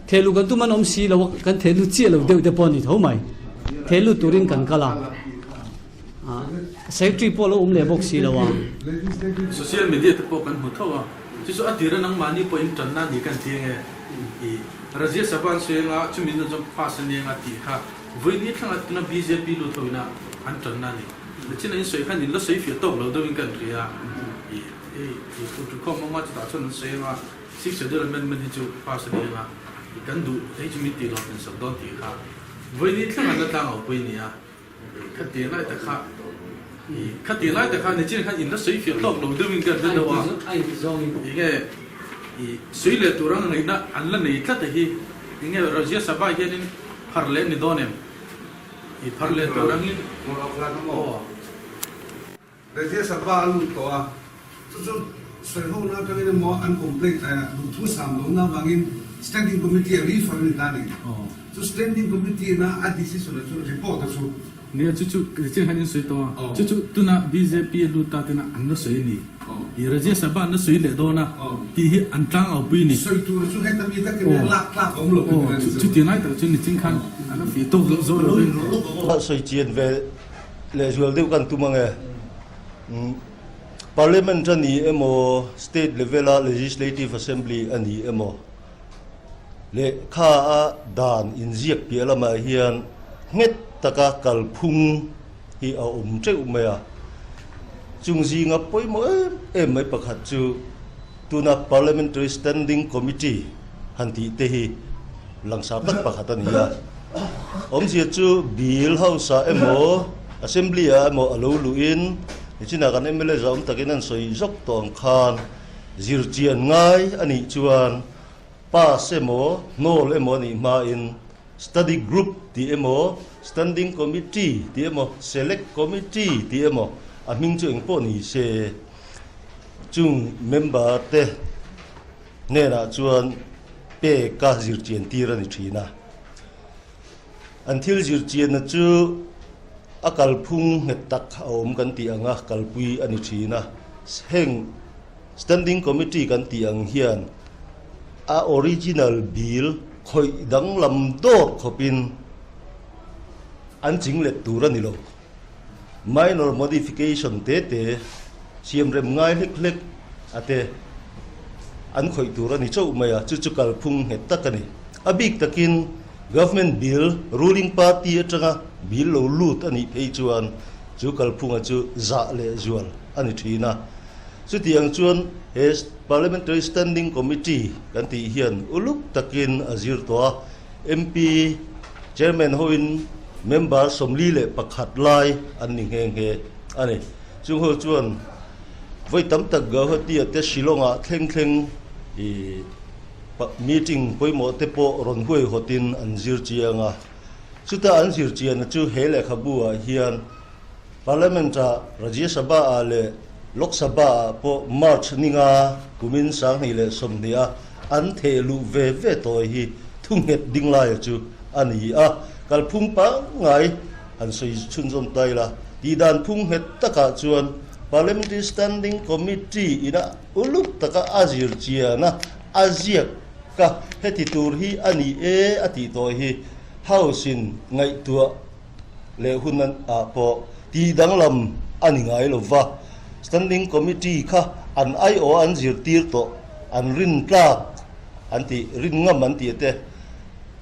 Thehluh kan tum an awm si lo a, kan thehlut chiah lo deuh te pawh a ni tho mai, thehlut turin kan kal a. Secretary pawh lo awm leh bawk si lo a. Social media te pawh kan hmu tho a, chu chu a tira nangmahni pawh in tanna ni kan ti ange i Rajya Sabha an sawi anga chumi na chuan pass a ni anga tih kha vawiin thlanga tuna bjp lut ho ina an tanna ni. Nachin a in sawi khan in la sawi fiah tawk lo deuhin kan hria i hei i thu khawm anga chutah chuan an sawi anga Sixth Schedule Amendment hi chu pass a ni anga i kan duh hei chu min tih hlawh tlin sak dawn tih kha vawiin thlanga la tlangau pui a ni a. Khati lai tak kha khati lai tak kha nichin khan in la sawi fiah tawk lo deuhin ka hre deuh a, enge i sawi leh tur ang ngaihna an la nei tlat a hi, enge Rajya Sabha hianin phar leh ni dawn em? I phar leh tur angin aw. Rajya Sabha a lut tawh a, chu chu sawiho na atangin emaw an complaint duhthu sam lohna avangin Standing Committee a refer a ni ta a ni. Chu Standing Committee na a decision a chu report a chu. Nia chu chu richin khan in sawi tawh a, chu chu tuna bjp a lut ta tena an la sawi a ni. I Rajya Sabha an la sawi leh dawn a tih hi an tlang au pui a ni. Sawi tur chu heta mi takin a lak tlak a awm lo tih a ni. Chuti lai tak chu nichin khan an la fih tawk loh zawk lo in. Sawi chian ve Lehzual deuh kan tum ange. Parliament a ni emaw, State level a Legislative Assembly a ni emaw, lehkha a dan inziak piah lamah hian nghet taka kalphung hi a awm teuh mai a. Chung zinga pawimawh em em mai pakhat chu tuna Parliamentary Standing Committee han tih te hi langsar tak pakhat a ni a. Awmzia chu Bill House-ah emaw Assembly-ah emaw a lo luhin nichinah kan mla zahawm takin an sawi zawk tawh ang khan zirchian ngai a nih chuan pass emaw hnawl emaw a nih hmain Study Group tih emaw Standing Committee tih emaw Select Committee tih emaw a hming chu engpawh ni se chung member te hnenah chuan peka zirchian tir a ni thin a. An thil zirchianna chu a kalphung nghet tak a awm kan tih anga kalpui a ni thin a. Heng Standing Committee kan tih ang hian a original bill khawih danglam dawr khawpin. an chinglet tur a ni lo. Minor modification te te, siamrem ngai hlek hlek a te an khawih tur a ni chauh mai a, chu chu kalphung nghet tak a ni. A bik takin Government bill, ruling party atanga bill lo lut a nih phei chuan chu kalphunga chu zah leh zual a ni thin a. Chutiang chuan he Parliamentary Standing Committee kan tih hian uluk takin a zir tawh a, MP Chairman hoin member 41 lai an ni nghe nghe a ni. Chung ho chuan vawi tam tak Gauhati-a te Shillong-ah thleng thleng i meeting pawimawh te pawh rawn huaihawtin an zir chiang a. Chuta an zir chianna chu he lehkhabu-ah hian Parliament-ah Rajya Sabha-ah leh Lok Sabha-ah pawh March ninga kumin 2020 a an theh luh ve ve tawi hi thu nghet ding laia chu a ni a, kalphung pangngai han sawi chhunzawm ta ila tihdan phung nghet takah chuan Parliamentary Standing Committee ina uluk taka a zir chiana a ziak ka heti tur hi a ni e a tih tawi hi House-in ngaihtuah leh hun ah pawh tih danglam a ni ngai lo va, Standing Committee kha an aiawh an zirtir tawh, an rin tlak an tih, rin ngam an tih te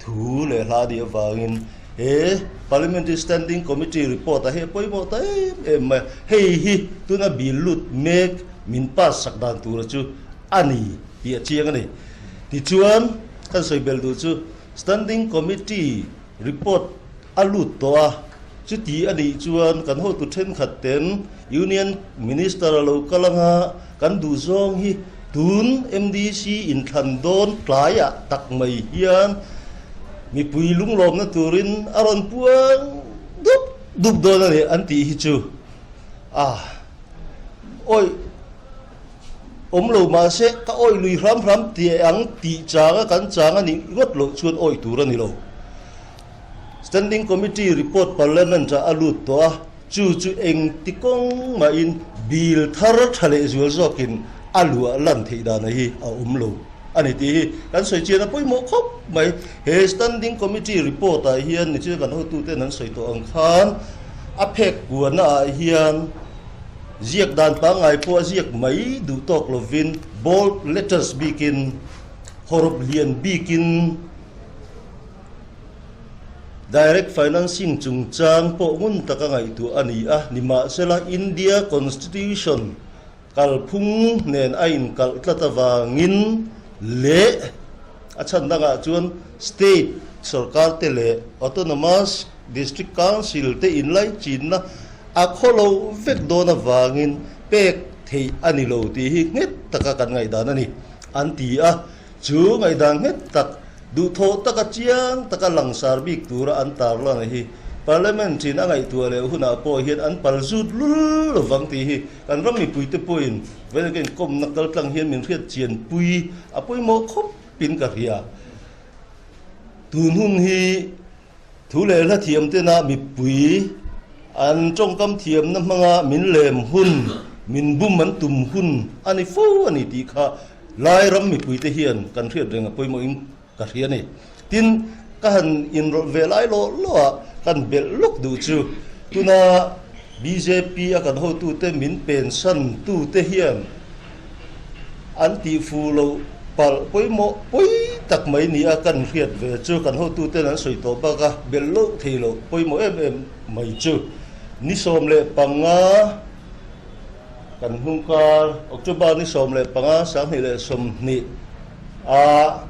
thu leh hla nih avangin he Parliamentary Standing Committee report ah hi a pawimawh ta em em mai a, hei hi tuna bil lut mek min pass sak dan tura chu a ni tih a chiang a ni. Tichuan, kan sawi bel duh chu Standing Committee Report a lut tawh a, chuti a nih chuan kan hotu thenkhat ten Union Minister a lo kal anga kan duh zawng hi tun MDC inthlan dawn tlaiah tak mai hian mipui lunglawmna turin a rawn puang dup dup dawn a ni an tih hi chu a awih Awm lo mahse ka awih lui hram hram tih ang tih changa kan chang a nih ngawt loh chuan awih tur a ni lo. Standing Committee report Parliament ah a lut tawh a, chu chu engti kawng mahin bill thar tha leh zual zawkin a luah lan theih dana hi a awm lo a ni tih hi kan sawi chian a pawimawh khawp mai. He Standing Committee report ah hian nichina kan hotuten an sawi tawh ang khan a phek kuana ah hian Ziak dan pangngai pawh a ziak mai duh tawk lovin bold letters bikin, hawrawp lian bikin direct financing chungchang pawh ngun taka ngaihtuah a ni a, nimahsela India Constitution kalphung nen a inkalh tlat avangin leh a chhan dangah chuan state sorkar te leh autonomous district council te inlaichinna A khaw lo vek dawn avangin pek theih a ni lo tih hi nghet taka kan ngaihdan a ni, an ti a. Chu ngaihdan nghet tak, duhthawh taka chiang taka langsar bik tura an tarlan hi Parliament in a ngaihtuah leh hunah pawh hian an pal zut lul lovang tih hi kan ram mipuite pawhin Vailenka inkawmna kaltlang hian min hriat chianpui a pawimawh khawpin ka hria. Tun hun hi Thu leh hla thiam tena mipui an tawngkam thiamna hmanga min lem hun, min bum an tum hun a ni fo a ni tih kha Lai ram mipuite hian kan hriat reng a pawimawhin ka hria a ni. Tin, ka han inrawlh ve lai lawh lawh a kan belh lawk duh chu tuna bjp a kan hotute min pensan tute hian An tih fuh loh palh pawimawh pawi tak mai nia kan hriat ve chu kan hotuten an sawi tawh bak a, belh loh thei loh pawimawh em em mai chu ni 15 kan hnung kar October ni 15 2020 a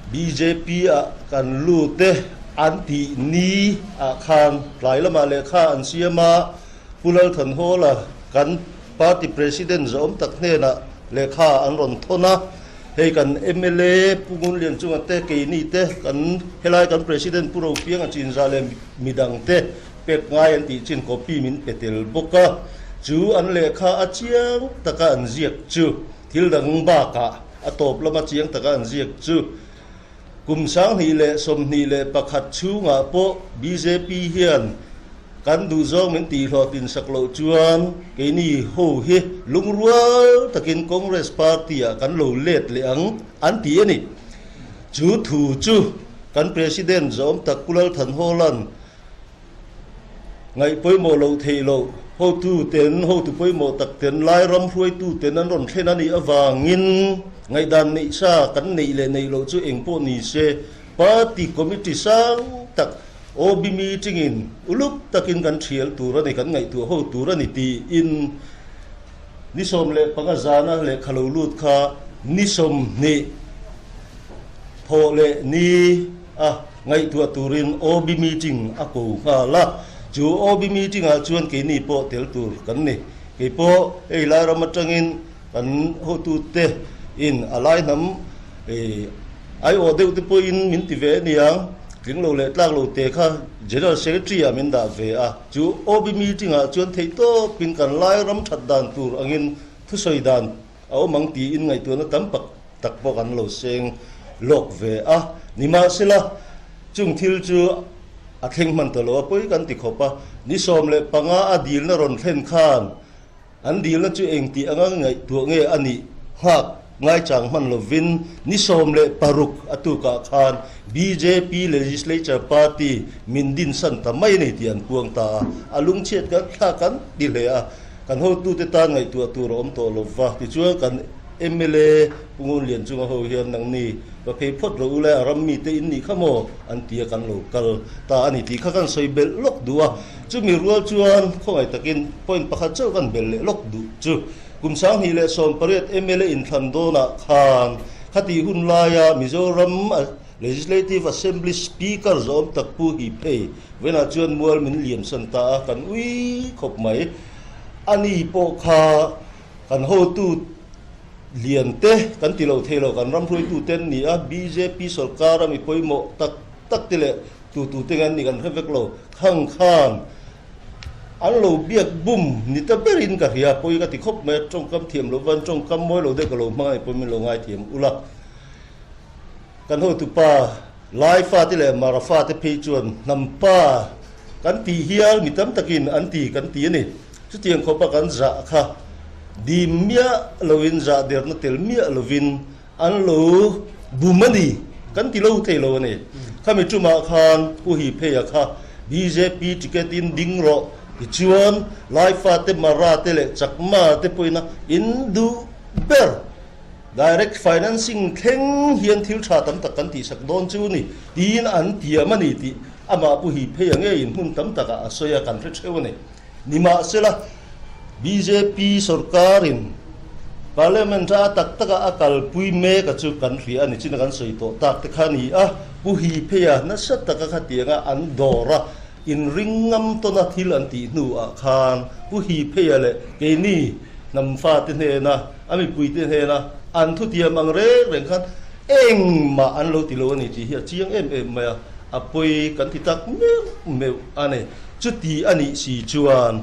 bjp ah kan lut e an tih ni ah khan tlai lamah lehkha an siam a. Pu Lalthanhawla kan party president zawm tak hnenah lehkha an rawn thawn a, hei kan mla Pu Ngunlianchunga te, keini te, kan helai kan president Pu Ropianga Chinza leh midang te pek ngai an tih chin copy min pe tel bawk a, chu an lehkha a chiang taka an ziak chu thil dang bakah a tawp lama chiang taka an ziak chu Kum 2021 chhungah pawh bjp hian kan duhzawng min tihhlawhtlin sak loh chuan keini ho hi lungrual takin Congress party-ah kan lo let leh ang an ti a ni. Chu thu chu. Kan President zawm tak Pu Lal Thanhawla'n ngaih pawimawh loh theih loh hotu ten, hotu pawimawh tak ten, Lai ram hruaitu ten an rawn thlen a nih avangin ngaihdan neih sa kan neih leh neih loh chu eng pawh ni se, Party Committee sang tak OB meeting-in uluk takin kan thial tur a ni, kan ngaihtuah ho tur a ni tiin ni 15 zana lehkha lo lut kha ni 20 thawh leh ni a ngaihtuah turin OB meeting a ko nghal a. Chu OB meeting-ah chuan keini pawh tel tur kan ni. Kei pawh hei lai ram atangin kan hotute in a lai hnam aiawh deuh te pawhin min ti ve aniang, tling lo leh tlak lo te kha General Secretary ah min dah ve a. Chu OB meeting ah chuan theihtawpin kan lai ram that dan tur angin thusawi dan a awm ang tiin ngaihtuahna tam pak tak pawh kan lo seng lawk ve a. Nimahsela, chung thil chu a thleng hman ta lo a, pawi kan ti khawp a. Ni 15 a dilna rawn thlen khan An dilna chu engtih anga ngaihtuah nge a nih nghak ngaichang hman lovin ni 16 a tukah khan bjp Legislature Party min dinsan ta mai a ni tih an puang ta a, a lungchhiat kan thlak kan ti hle a, kan hotute tan ngaihtuah tur a awm tawh lova, tichuan kan mla Pu Ngunlian chunga ho hian nangni va phei phawt rawh u le, a ram mite in nih kha maw an ti a kan lo kal ta a ni tih kha kan sawi belh lawk duh a. Chumi rual chuan khawngaih takin point pakhat chauh kan bel leh lawk duh chu kum 2018 mla inthlan dawnah khan khatih hun laia Mizoram Legislative Assembly Speaker zawm tak Pu Hi Phei venah chuan mual min liamsan ta a, kan ui khawp mai. Ani pawh kha kan hotu lian te kan ti lo thei lo, kan ram hruaitute an ni a, bjp sawrkara mi pawimawh tak tak te leh Tu tu te ngan ni kan hre vek lo. Khang khan an lo biak bum ni ta berin ka hria, pawi ka ti khawp mai a, tawngkam thiam lo van tawngkam mawi lo deuh ka lo hmang a ni pawi min lo ngai thiam ula. Kan hotupa Lai fate leh Mara fate phei chuan hnam pa kan tih hial mi tam takin an ti kan ti a ni. Chutiang khawpa kan zah kha dim miah loin zah derna tel miah lovin An lo bum a ni, kan ti lo thei lo a ni. Khami tumah khan Pu Hipheia kha bjp ticket in ding rawh tichuan Laifa te Mara te leh Chakma te pawhin a in duh ber. Direct financing thleng hian thil tha tam tak kan tihsak dawn chu ni tiin an tiam a ni tih amah Pu Hipheia ngeiin hmun tam takah a sawi a kan hre theuh a ni. Nimahsela, bjp sorkarin Parliament-a a tak taka a kalpui mek a chu kan hria a ni chin a kan sawi tawh tak te kha a ni a, Pu Hipheia nasa taka khatianga an dawr a, inring ngam tawna thil an tih hnuah khan Pu Hipheia leh keini hnam fate hnena, a mipuite hnena an thutiam ang reng reng khan engmah an lo ti lo a ni tih hi a chiang em em mai a, a pawi kan ti tak meuh meuh a ni. Chuti a nih si chuan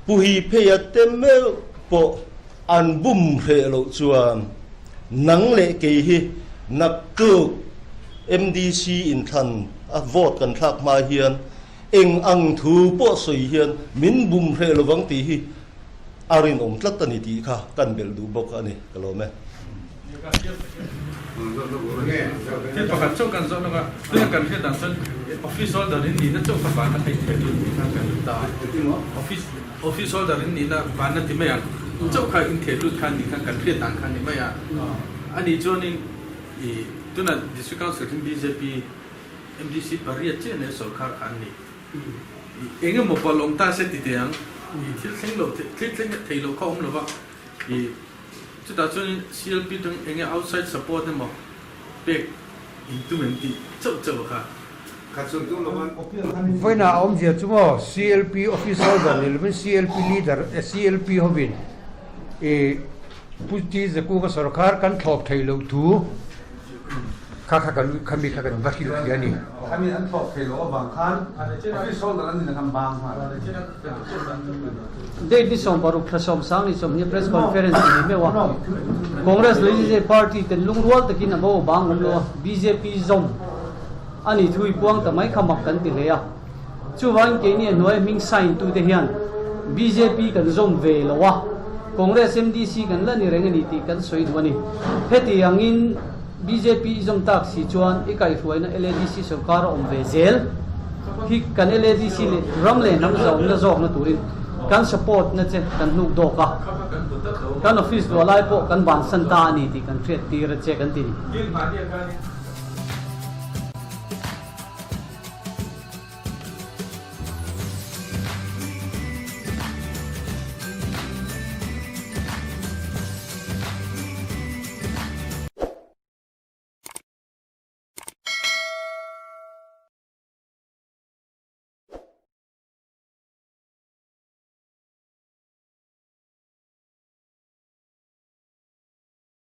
Pu Hipheia te meuh pawh an bum hreh loh chuan nang leh kei hi naktuk MDC inthlan a vote kan thlak hma hian eng ang thu pawh sawi hian min bum hreh lovang tih hi A rinawm tlat a ni tih kha kan belh duh bawk a ni, ka lawm e. Thil pakhat chauh kan zawh lawk a, tuna kan hriat dan chuan office holder in nihna chauh kha van a theih theih lut tih kha kan hmu ta a, office office holder in nihna van a ti mai ang chauh kha in theh lut kha nih khan kan hriat dan kha a ni mai a, a nih chuanin ih tuna district council hi bjp MDC pariat chiah nen sawrkar kha an ni. Eng emaw palh awm ta se ti teh ang, i thil thleng loh theih, thil thleng thei loh kha awm lo va, i chutah chuanin CLP tang eng nge outside support emaw pek in tum em tih chauh chauh a kha. Vawiinah a awmzia chu maw CLP office holder ni lovin CLP leader, CLP hovin i Pu T Zakunga sawrkar kan thlawp thei loh thu Kha kha kan khami kha kan va hrilh thei a ni. Khami an thlawp thei loh avang khan office holder an nih khan bang nghal. Date ni 60 thla 10 ni 20 press conference a ni meuh a. Congress Legislative Party ten lungrual takin a bo bang awm lo a, bjp zawm a ni thui puang ta mai kha mak kan ti hle a. Chuvangin keini a hnuaia hming sign tute hian bjp kan zawm ve lo a, Congress MDC kan la ni reng a ni tih kan sawi duh a ni. Heti angin. Bjp i zawm tak si chuan i kaihhruaina LADC sorkar a awm ve zel hi kan LADC leh ram leh hnam zawnna zawkna turin kan support na che kan hnuk dawk a, kan office luah lai pawh kan bansan ta a ni tih kan hriat tir a che kan ti ni.